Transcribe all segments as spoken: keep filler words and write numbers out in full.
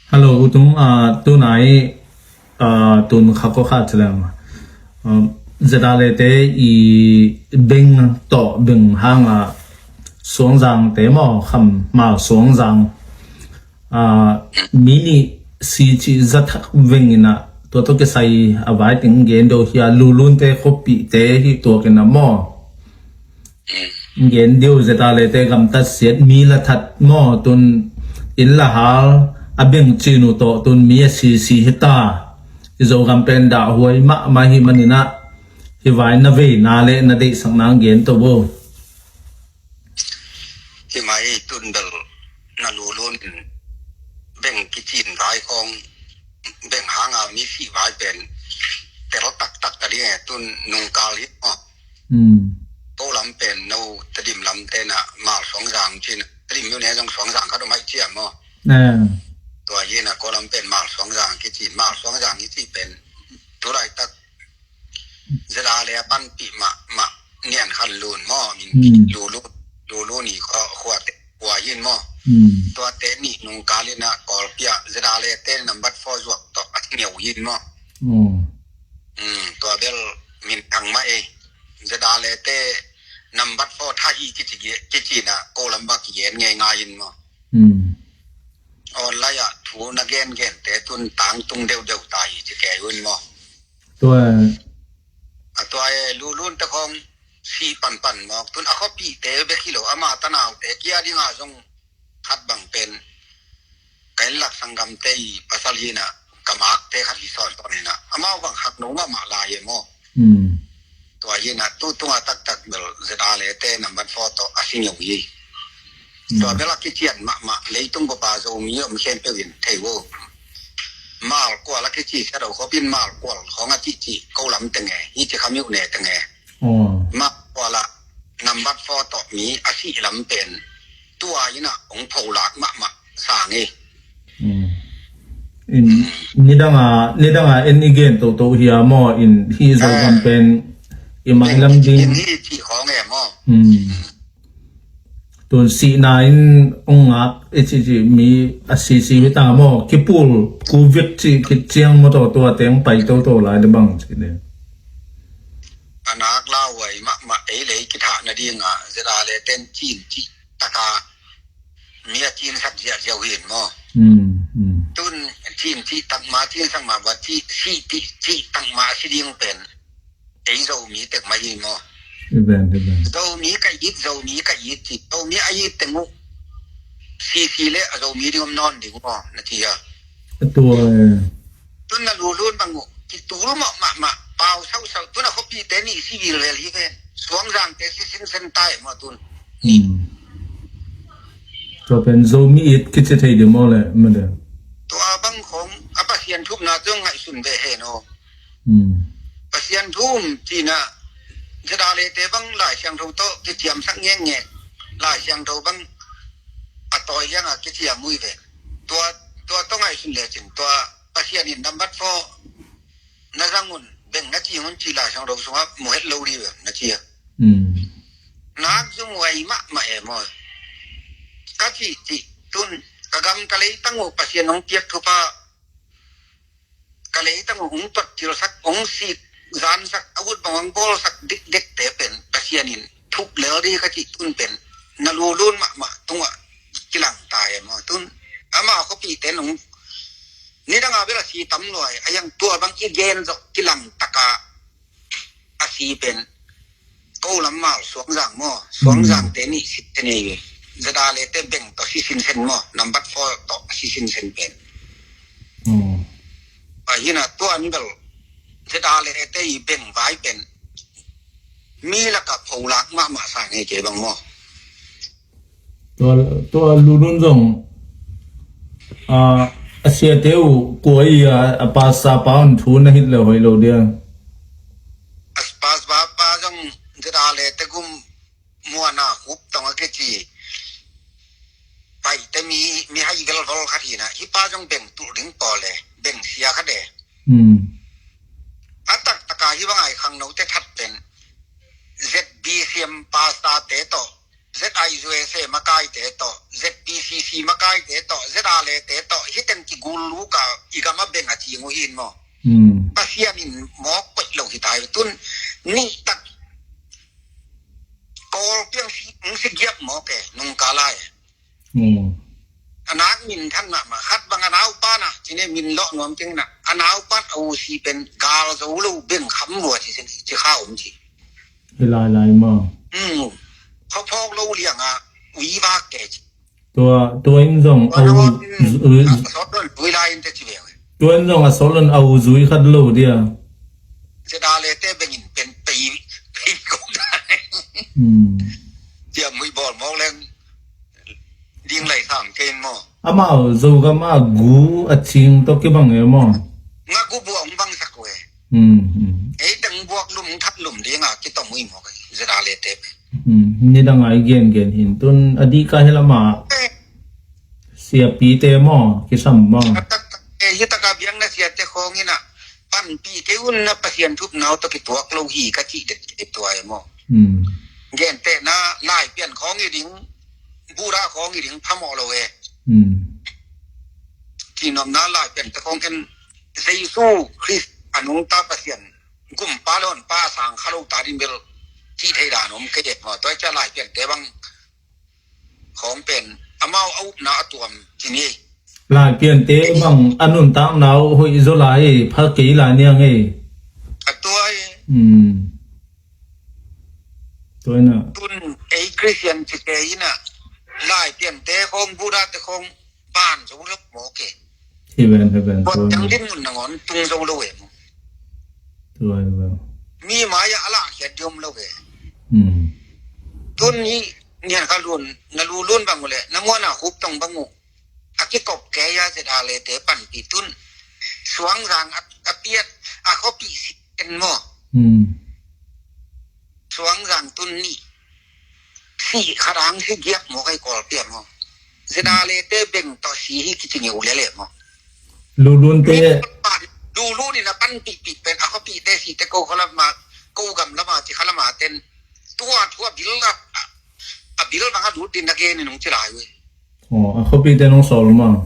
Hello, u Tung, ah, tunai, ah, tun kha ko kha chi lem. Ah, ZRA te i beng tawh beng hanga Suangzang te maw, Kham Mal Suangzang. Ah, mi nih si ci za thak veng ina, tua tawh kisai a vai teng gen do hi a, Lulun te khuapi te hi tuak ina maw. Gen diu ZRA te gamtat siat mi la that maw, tun inn la hal a beng cin uh tawh tun mi a sisi hi ta. I Zogam pen dah huai mahmah hi maninah hi vai na veina le na deihsak nang gen to bo. Hi mai tun bel na Lulun beng kicin vai khong beng hanga mi si vai pen tel taktak ka ding e, tun nungkal hi maw. Hmm. Ko lam pen no Tedim lam tena Mal Suangzang cin, Tedim yo ne zong Suangzang khat om ai cia maw. Eh. Tua hi na ko lam pen Mal Suangzang kici, Mal Suangzang kici pen tulai tak ZRA le a panpih mah mah Nian Khan Lun maw, min Hmm. Lulun, Lulun i khua, khua te, khua hin maw. Hmm. Tua te nih nungkal ina Kawlpi a ZRA le te nambat four zuak tawh a thingeu hin maw. Oh. Hmm, tua bel min thang mah ei. ZRA le te nambat four tha hi kici, kici na ko lam bak kigen ngei ngai in maw. Hmm. Online ah thu na gen gen te tun tang tung deuh deuh ta hi ci kei un maw. Tua. A tua e Lulun te khong si panpan maw. Tun a khuapi te bek hi lo, ama tanau te kia dinga zong khat bang pen ka inn lak sanggam te i pasal hi na, ka mak te khat hi sawn sawn hi na, amau bang khak no mahmah lai e maw. Hmm. Tua hi na tu tunga taktak bel ZRA le te nambat four tawh a sing yong hi. Hmm. Tua bel a kician mahmah leitung ko pa Zomi om khempeuh in thei vo. Mal Kual a kici sia do khopin Mal Kual khong a cici ko lam teng e, hi ci Kham Miu ne teng e. Oh. Mal Kual a nambat four tawh mi a si lam pen tua ina ong pholak mahmah sang e. Hmm. In nidanga, nidanga en i gen toto hi a maw, in hi Zogam pen i mailam ding. In hi ci khong e maw. Hmm. Tun sihna in ong ngak i ci ci mi a sisi hi ta maw, kipul kuvik ci kiciang maw, tua tua teng pai toto lai le bang ci ne. A nak lauhuai mahmah ei lei kithah nadinga ZRA le ten cin ci taka mi a cinsak ziahziah uh hin maw. Hmm, hmm. Tun cin ci takma, cinsak ma ba ci, si ti ci takma a si ding pen ei Zomi tek mah hi maw. Hi ben, hi ben. Zomi ka it, Zomi ka it ci. Zomi a it teng uh sisi le a Zomi ding om nawn ding uh maw, na ci a. A tua e. Tun na Lulun bang uh kitul mah mahmah, pau sausau. Tun a khuapi te nih si vilvel hi ven. Suangzang te si sinsen ta e maw tun. Hmm. Tua pen Zomi it kici thei ding maw le, mede. Tua bang khong a Pasian thupna zong ngaihsun ve hen aw. Hmm. Pasian thu um cina, ZRA le te bang Lai Siangtho tawh kiciamsak ngekngek, Lai Siangtho bang a tawi hianga kiciam ui ve. Tua, tua tawh ngaihsun lecin, tua Pasian in nambat four na zang un, beng na cing un ci Lai Siangtho sungah mu het lo dih ve, na ci a. Hmm. Nak zung huai mahmah e maw. Ka cih cih tun ka gam ka leitang uh Pasian hong piak thupha, ka leitang uh hong tuat cilsak, hong sik zansak, a ut bang hong bawlsak dikdek te pen Pasian in thuk lel dih ka cih tun pen na Lulun mahmah tungah kilang ta e maw. Tun ama khuapi ten hong nidanga bel a si tam luai, a yang tua bang i gen zawh kilang taka a si pen ko lam Mal Suangzang maw, Suangzang te nih si te nei ve. ZRA le te beng tawh si sinsen maw, nambat four tawh si sinsen pen. Hmm. A hina tua an bel ZRA le te i beng vai pen mi laka pholak mahmah sa ngei ke bang maw. Tua, tua Lulun zong, ah, a siate uh kua i a, a pasa pa un thu na hit le hoih lo dia. A pasa pa zong ZRA le te gum muana hup tong a kici. Pai te mi, mi hai velvol khat hina. Hi pa zong beng tul ding paw le, beng sia khat e. Hmm. A taktaka hi bang ai khangno te that pen ZBCM pasa te tawh, ZIUSA makai te tawh, ZPCC makai te tawh, ZRA le te tawh, hi ten kigul i gam a beng a cing uh hi in maw. Hmm. Pasian in mawk koih lo hi ta hi. Tun nih tak Kawl piang si, si giap mawk e, nung ka lai. Hmm. A nak min than mahmah, khat bang a naupa na, ci ne min lawh nuam keng na, a naupa a u si pen gal zo lo beng kham lua ci sen, ci kha om ci. Hi lai lai maw. Hmm. Khaw phawk lo liang a, ui vak ke ci. Tua, tua in zong a u zui, a sawt lo zui lai in te ci ve. Tua in zong a sawt lo a u zui khat lo dia. Zedale te bengin pen pei, pei kong dai. Hmm. Tia mui bawl mawk leng ding lai sam kei in maw. Amau Zogam a gu a cing tawh kibang e maw. Nga gu buang bang sak ve. Hmm, hmm. Ei teng buak lum that lum ding a kitawm ui mawk e. Zedale te pen. Hmm, nidang a i gen gen hin tun a dih ka hi lam a. Eh. Siapi te maw, kisam maw. Hi tak, eh, hi tak a biang na siate khawng in a panpih kei un na Pasian thupna uh tawh kituak lo hi ka cih det kei tua e maw. Hmm. Gentehna Laipian khawng hi ding, Buddha khawng hi ding phamawh lo e. Hmm. Cihnopna Laipian te khawng en Jesu Khrist a nungta Pasian gumpa le honpa a sang kha lo ta ding bel cih thei dan om kei e maw. Tua i cia Laipian te bang khawng pen amau a upna a tuam ci ni. Laipian te bang a nuntakna uh hoih zaw lai e, pha kei lai niang e. A tua e. Hmm. Tua in a. Tun ei Christian ci te in a Laipian te khawng Buddha te khawng ban zo lo mawk e. Hi ven, hi ven, tua in a. Buat dang din mun nangawn tung zo lo e maw. Tua in a. Mi mai a a lahkhiat ding om lo e. Hmm. Tun hi nian kha lun, na lu lun bang uh le, na muan a khup tong bang uh. A kikop kei a Zedale te panpih tun. Suangzang a, a piat, a khuapih si en maw. Hmm. Suangzang tun nih. Si khat ang si giap maw kai Kawl piak maw. Zedale te beng tawh si hi kici ngeu lele maw. Lulun te. Lulun in a panpihpih pen a khuapih te si te ko khalam a ko gam lam a ci khalam a ten. Tua thu a bil a, a bil bang a lut din a gen in hong ci lai uh. Aw, a khuapihte nong sawl maw?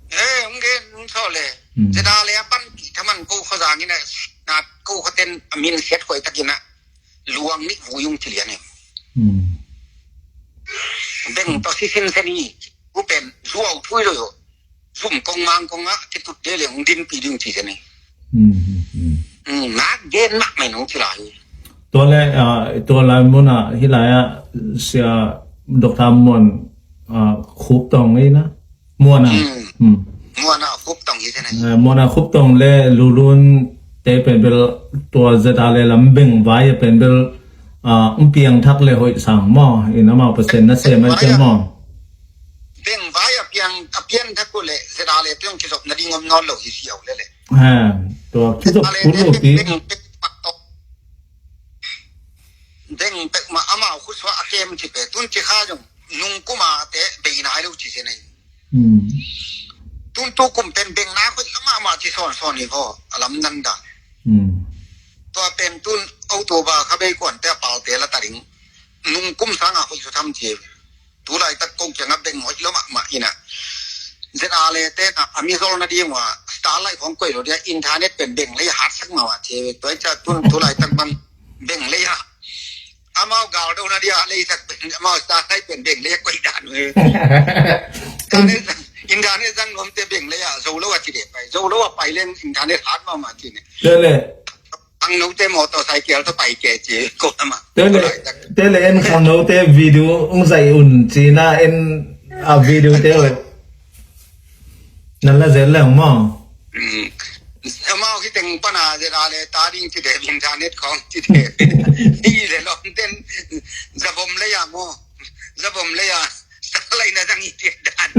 Eh, hong gen nong sawl le. Hmm. Zedale a panpih thaman ko khuazang in a, na ko khuaten a min siat khuai takin a luang nih vui hong ci lian em. Hmm. Beng tawh si sinsen hi. Ku pen zuau thui lo yo. Zum kong mang kong ah kitut de le hong dinpih ding ci zen hi. Hmm, hmm, hmm. Hmm, nak gen mahmah in hong ci lai hi. Tua le, ah, tua lai mun ah, hi lai ah, sia Doctor Muan, ah, Khup Tong hi na. Muan ah. Hmm. Hmm. Muan ah Khup Tong hi zen hi. Eh, Muan ah Khup Tong le Lulun te pen bel tua Zedale lam beng vai a pen bel, ah, hong piang thak le hoih sang maw. In amau percent na sem a pen maw. Beng vai a piang, a piang thak uh le Zedale te hong kizop nading om nawn lo hi siau le le. Ha, tua kizop kul lo pi. Beng pek mak tawh. Beng pek ma amau khut sua a kem ci pe. Tun ci kha zong nung kuma te bei nai lo ci se nei. Hmm. Tun tu kum pen beng na khut lama ma ci son son hi ho. A lam nan da. Hmm. Tua pen tun October kha bei kuan te a pal te la ta ding. Nung kum sanga khut su tham ci. Tulaitak kong kiangah beng hoih lo mahmah inah. Zedale te na a mi zolna ding uh a Starlink khong koih lo dia internet pen beng lei a hatsak mah uh a ci ve. Tua hi ciah tun tulaitak bang beng lei a amau gal dona dia leisak pen amau Starlink pen beng lei a koih dan uh e. Internet zang, internet zang nuamte beng lei a zo lo a ci deh pai. Zo lo a pai leng internet hat mahmah ci ne. Lele. Khangnote motorcycle tawh pai kei ci ko lama. Tele, tele en khangnote video ung zai un cina en a video te o. Nan la zel leng maw. Mm. Amau hi teng pana Zedale ta ding ci de internet khong ci de. Hi le lom ten zabom le ya maw. Zabom le ya. Sa lai na zang i te dan.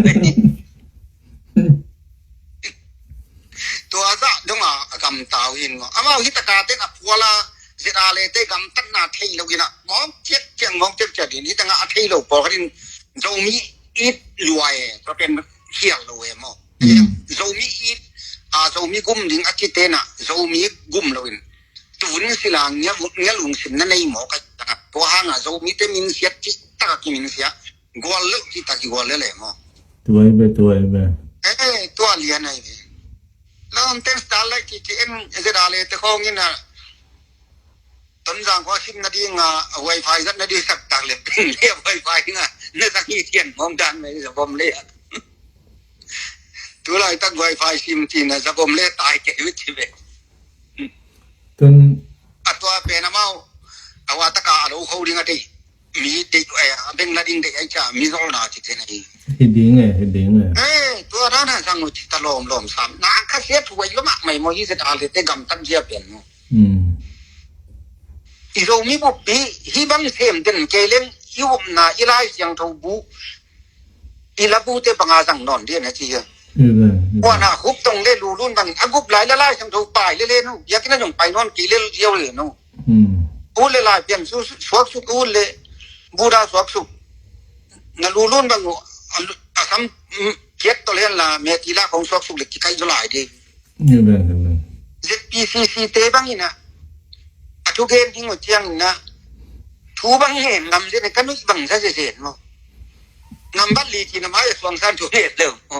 Tua zah dong a, a gamta uh hin maw. Amau hi taka ten a phual a Zedale te gamtatna thei lo in a mawk ciat ciang mawk ciat ciat in hi tanga a thei lo pawlkhat in Zomi it lua e, tua pen khial lo e maw. Mm. Zomi it, a, Zomi gum ding a ci ten a Zomi gum lo in tun sila ngia, ngia lungsim na nei maw ka tanga. Tua hanga Zomi te min siat ci taka ki min siat. Gual lo ci taki gual le le maw. Tua i be, tua i be. Eh, tua lian ai be. Launten Starlink kiki en ZRA le te khawng in a, Tonzang khua sim nading a wifi zat nading sak tak le pin le wifi nga na sak hi thian mong dan mai za bom le. Tulai tak wifi sim ti na za bom le tai ke wi ti be. Tun a tua pen amau a wa taka a lo kho ding a dei. Mi dei, eh, a beng la ding dei ai cha mi zol na ti te na hi. Hi ding e, hi ding e. Eh, tua dan a sang u ti ta lom lom sam. Na ka sia tu wai lo mak mai mo hi ZRA le te gam tan zia pen mo. Hmm. I Zomi buppi hi bang sem den kei leng i upna i Lai Siangtho bu i la bu te banga zang nawn dia na ci hia. Hi ve, hi ve. Ua na khup tong le lulun bang a gup lai la Lai Siangtho pai le le nu. Biakinn a zong pai nawn kei le ziau le nu. Hmm. U le lai pian su, su, suak suk u le Buddha suak suk. Na lulun bang u a lu-, a sam, mm, kiat tol hen la me ti la kong suak suk le kikai zo lai di. Hi ve, hi ve. ZPCC te bang ina a thu gen ding u ciang ina thu bang hen ngam zen ka nui bang za ze zen mo. Nambat li ci na mai suang san thu het lo mo.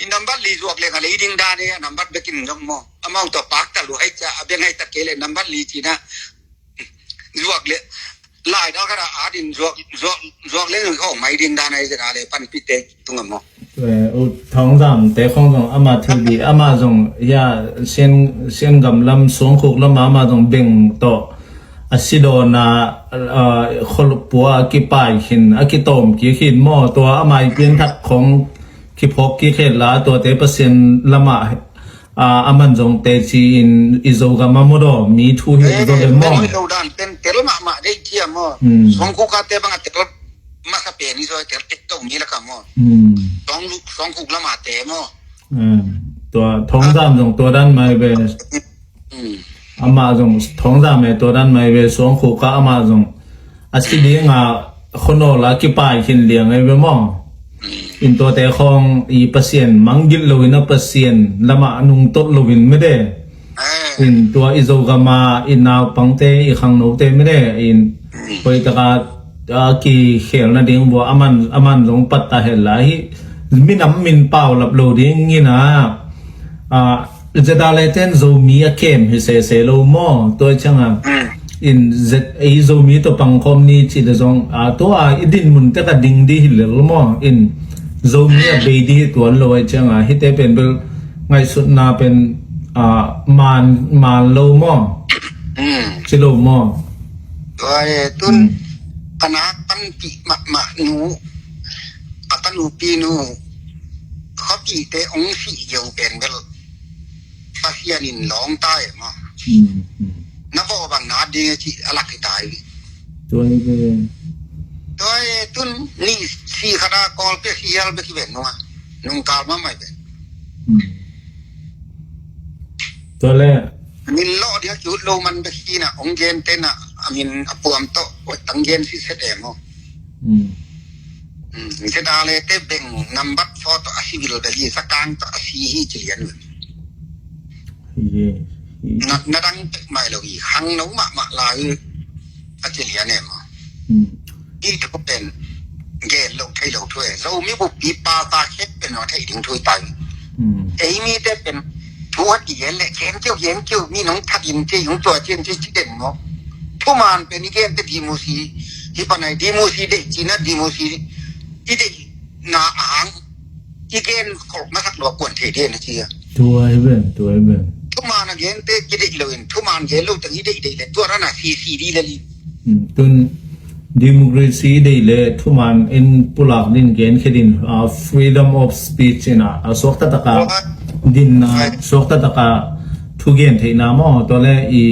I nambat li zuak le nga le i ding dan e, nambat bekin zong mo. Amau to pak ta lu hai ca a beng hai ta ke le nambat li ci na zuak le lai dal kara adin zuak, zuak, zuak le zong khong mai ding dan ai zena le pan pi te tung mo. Eh, u Thawng Zam te khong zong ama thil di, ama zong ya Sian, Sian gam lam Suangkhuk lam ama zong beng to a si dawn a, a, kholpua a kipai khin, a kitawm kik khin maw, tua ama i pianthak khong kiphawk kik khet la, tuate Pasian lamah, a, a man zong teci in i Zogam a mawdaw mi thu hi. Eh, zo den maw? Pen hi lo dan pen tel mahmah dei cia maw? Hmm. Suangkhuk a te bang a tel masa pen hi zo, tel tek to mi la ka maw? Hmm. Suang lu-, Suangkhuk lamah te maw? Hmm. Tua Thawng Zam zong tua dan mai ve. Hmm. Amah zong Thawng Zam e tua dan mai ve, Suangkhuk a amah zong a si ding a khuanawl a kipai khin liang ei ve maw? In tuate khawng i Pasian manggilh lo in a Pasian lamah nungtot lo in mede. In tua i Zogam a i naupangte i khangnote mede in hoih taka, a, kikhel nading bua a man, a man zong patta hel lai hi. Minam min paulap lo ding in a, a, ZRA le ten Zomi a kem hi sese lo maw? Tua ciang a, mm, in Z, ei Zomi tawh pangkhawm ni ci le zong, a, tua i din mun tek a ding di hi lel maw? In Zomi a, mm, bei di hi tuan lo ai ciang a, hite pen bel ngaihsutna pen, a, man, man lo maw? Mm. Ci lo maw? Tua e, tun, mm, ka nak panpih mahmah nu, a ka nupi nu, khuapite ong sih geu pen bel Pasian in lawng ta e maw? Hmm, hmm. Na vawh bang na ding e ci a lak hi ta hi. Tua hi ve. Tua e tun ni si khat a Kawlpi a si hial bek hi ve nung a. Nungkal mahmah hi ve. Hmm. Tua le. Min lawh ding a ki ut lo man bek hi na, ong gen te na, a min a puam tawh, oi tang gen si set e maw? Hmm. Hmm, ZRA le te beng nambat saw tawh a si vil bel hi, sakang tawh a si hi ci lian. Hi, hi. Na, na dang pek mai lo hi, hang no mahmah lai a ci lian e maw? Hmm. Hi thu pen gen lo thei lo thu e. Zomi buppi pa ta khet pen no thei ding thu i tai. Hmm. Ei mite pen thu a ti gen le gen kiu gen kiu mi nong that in ci yung tua cin ci ci den maw? Thuman pen i gen te dimusi hi panai dimusi de ci na dimusi i de na ang i gen khol masak lo kuan thei de na ci a. Tua hi ben, tua hi ben. Thuman a gen te ki de lo in thuman gen lo tang i de de le tua ra na si si di le li. Hmm, tun democracy i deih le thuman in pulak din gen khia din, ah, freedom of speech in a, a suakta taka dinna, suakta taka thugen theihna maw, tua le i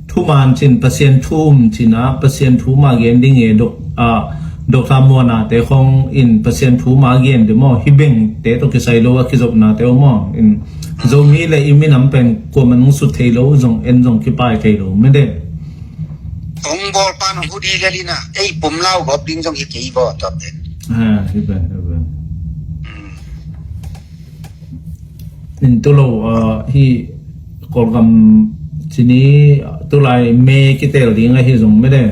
thuman cin Pasian thu um cin a, Pasian thu ma gen ding e dok, ah, Doctor Muana te khong in Pasian thu ma gen de maw, hi beng te tawh kisai lo a kizopna te uh maw, in Zomi le i minam pen kuaman hong sut thei lo, zong en zong kipai thei lo, mede. Hong bawl pan hong hudi le lina, ei pum lau gawp ding zong hi kei baw tawp den. Ah, hi pen, hi pen. In tu lo, ah, hi Kawlgam cini tulai me kitel ding ahi zong mede.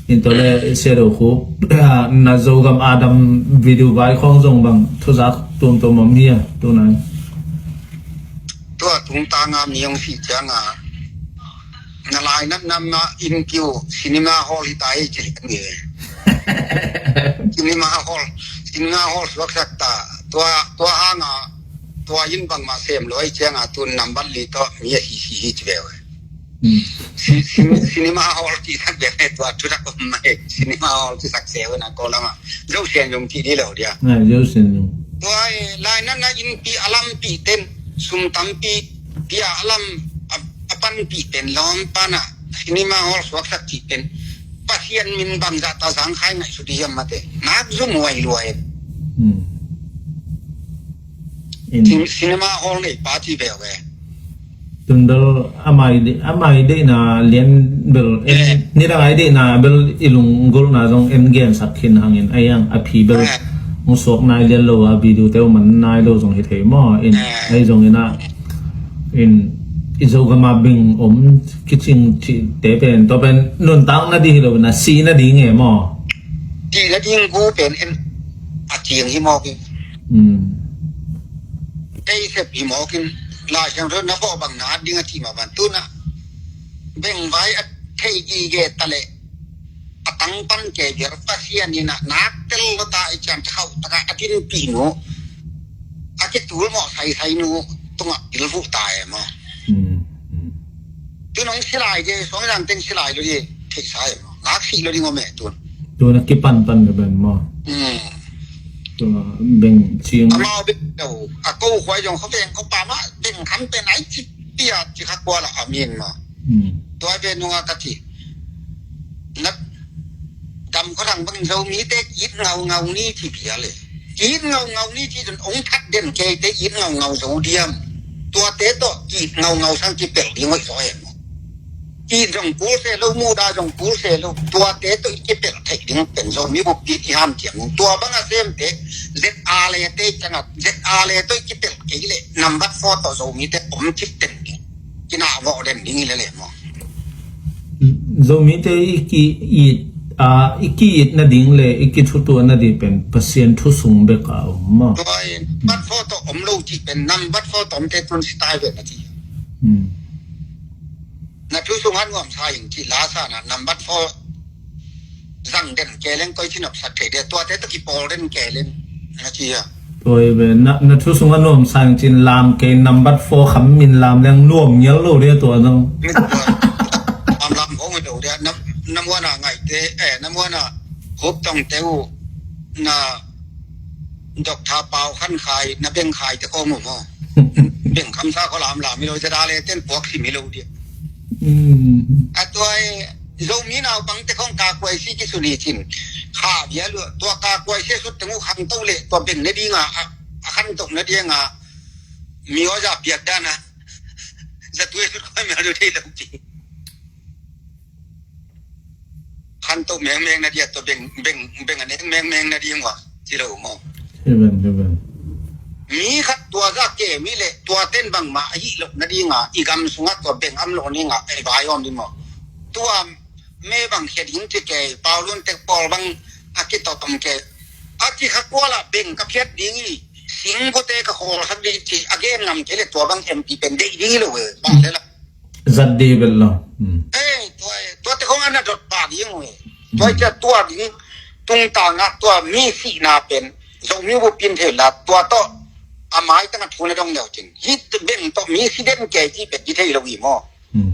In tu le sia do khu, ah, na Zogam Adam video vai khong zong bang thuzak tuamtuam om hi a, tu nai. tungtanga mi hong sih cianga na lainatna mah innpi uh cinema hall hi ta hi ci lian ve. Cinema hall, cinema hall suaksak ta. Tua, tua hanga tua inn bangmah sem lo hi cianga tun nambat li tawh mi a sisi hi ci ve uh. Cinema hall cihsak bek le tua thutak om mah hi. Cinema hall cihsak se uh na ko lamah. Zosian zong cih dih lo dia. Zosian zong. Tua hi lainatna innpi a lampi ten sum tampi pia a lam a panpi ten lawm pana cinema hall suaksak cih ten Pasian min bangzah ta zangkhai ngaihsut dih hiam mate. Nak zum huai luai. Cinema hall nei pa ci ve uh e. Tun bel amai deihna lian bel nidang ai deihna bel i lunggulhna zong en gensak khin hangin a hiang a phi bel hong suak nai lian lo a video te uh man nai lo zong hi thei maw in ai zongin ah in i Zogama bing om kicing cihte pen tua pen nuntak nading hi lo na sih nading e maw? Sih nading gu pen en a cing hi mawk in. Ei sep hi mawk in. Lai Siangtho na bawh bang na at ding a cih mah ban tuna bengvai a thei gige ta leh a tang pan ke biar Pasian in a nak tel lo ta i cian khauh taka a dinpih nu a kitul mawh saisai nu tungah pilvuh ta e maw? Tun hong silai de suang zang teng silai lo de theihsa e maw? Nak sih lo ding om e tun. Tun a kipanpan ka ben maw? Tua beng cing amau bek lo a ko khuai zong kho veng kho pa mah beng kham pen ai ci pia ci kha kua la a min maw? Tua ve nunga ka ci na dam kho dang bang Zomite it ngaungau ni ci pia le. It ngaungau ni ci tun ong that den kei te it ngaungau zo diam. Tuate tawh it ngaungau sang ci pel ding hoih zaw em. It zong kul se lo, muda zong kul se lo. Tuate tawh i kipelh theih ding pen Zomi bup it i ham ciang tua bang a semte Z R le te ciangah Z R le tawh i kipelh kei leh nambat four tawh Zomite om cip ten ding kinah vawh den ding i lele maw? Zomite i ki-it a i ki-it nading le i kithutuah nading pen Pasian thu sung bek a om maw? Tua in nambat four tawh om lo cih pen nambat four tawh omte tun si tai ve na ci. Na thu sung han nuam sa ing ci la sa na nambat four zang den keleng koi ci nop sak thei de tuate to kipawl den keleng na ci a. Oi be na na thu sung a nuam sa ing cin lam ke nambat four kham min lam leng nuam ngial lo de tua zong. Lam lam kong lo de na na muana ngai te eh na muana hup tong te u na Doctor Pau Khan Khai na beng khai te khong uh maw? Beng khamsa kho lamlam hi lo, zada le ten puak sim hi lo dia. A tua i Zomi naupang te khong kakuai si kisun hi cin kha bia lua tua kakuai si a sut teng uh khangto le tua beng na dinga a khanto na dinga mi aw za piak dana za tu e sut khoi mel du thei lo ci. Khanto mengmeng na dia to beng beng beng a nek mengmeng na ding wa ci lo maw? Heaven heaven. Mi khat tua za ke mi le tua ten bangmah a hih loh na dinga i gam sungah tua beng am loh ninga ei vai om ding maw? Tua me bang khia ding ci ke paulun tek pawl bang a kitotom ke a ci kha kuala beng ka phiat ding i sing kote ka khol khat ding ci a gen ngam ke le tua bang M P pen deih ding i lo e bang le la. Zat dih bel lo. Ei tua tua te khong ana dot pa ding ue. Tua cia tua ding tungtanga tua mi sihna pen Zomi bu pin thei la tua tawh a mai tanga thu na dong neu cin hih beng tawh mi si den kei ci pen ci thei lo i maw?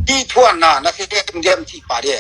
Hih thuanna na si diam ci pa de.